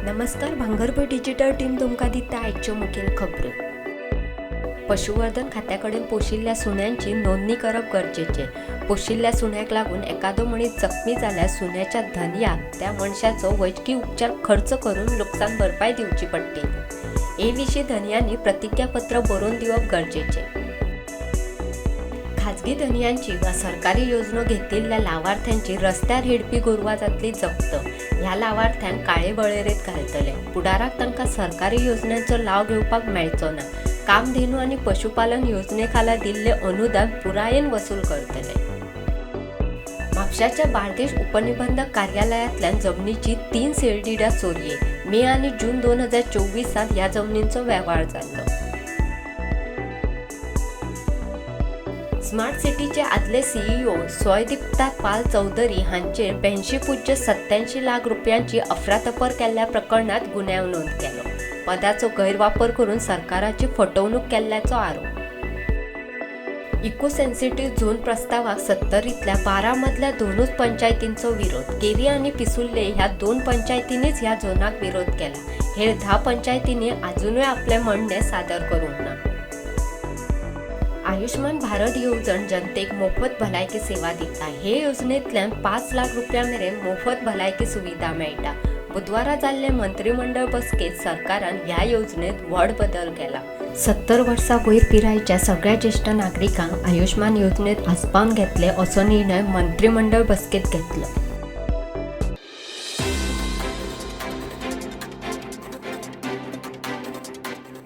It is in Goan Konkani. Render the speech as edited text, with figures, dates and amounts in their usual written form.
नमस्कार, भांगरभूंय डिजिटल टीम तुमकां दिता आयच्यो मुखेल खबरो. पशुवर्धन खात्या कडेन पोशिल्ल्या सुण्यांची नोंदणी करप गरजेचें. पोशिल्ल्या सुण्याक लागून एखादो मनीस जखमी जाल्यार सुण्याच्या धनयाक त्या मनशाचो वैजकी उपचार खर्च करून लुकसाण भरपाय दिवची पडटली. हे विशीं धनयांनी प्रतिज्ञापत्र बरोवन दिवप गरजेचें. खाजगी धनयांची वा सरकारी येवजण्यो घेतिल्ल्या लावार्थ्यांची रस्त्यार हेडपी गोरवां जातली जप्त. ह्या लावार्थ्यांक काळे वळेरेंत घालतले. फुडाराक तांकां सरकारी येवजण्यांचो लाव घेवपाक मेळचो ना. कामधेनू आनी पशुपालन येवजणे खाला दिल्लें अनुदान पुरायेन वसूल करतले. म्हापशाच्या बार्देश उपनिबंधक कार्यालयांतल्यान जमनीची 3 सेलडिडां चोरये. मे आनी जून 2024त ह्या जमनींचो वेव्हार जाल्लो. स्मार्ट सिटीचे आदले सीईओ सोयदीप्ता पाल चौधरी हांचेर 82.87 लाख रुपयांची अफरातफर केल्ल्या प्रकरणात गुन्यांव नोंद केलो. पदाचो गैरवापर करून सरकाराची फटवणूक केल्ल्याचो आरोप. इको सेन्सिटिव्ह झोन प्रस्तावाक सत्तरींतल्या 12 मदल्या दोनूच पंचायतींचो विरोध. केरी आनी पिसुर्ले ह्या दोन पंचायतींनीच ह्या झोनाक विरोध केला. हेर 10 पंचायतींनी आजुनूय आपलें म्हणणें सादर करूंक ना. आयुष्मान भारत येवजण जनतेक मोफत भलायकी सेवा दिता. हे येवजणेंतल्यान 5 लाख रुपया मेरेन मोफत भलायकी सुविधा मेळटा. बुधवारा जाल्ले मंत्रिमंडळ बसकेंत सरकारान ह्या येवजणेंत व्हड बदल केला. 70 वर्सां वयर पिरायेच्या सगळ्या ज्येश्ठ नागरिकांक आयुष्मान येवजणेंत आसपावन घेतले, असो निर्णय मंत्रिमंडळ बसकेंत घेतलो.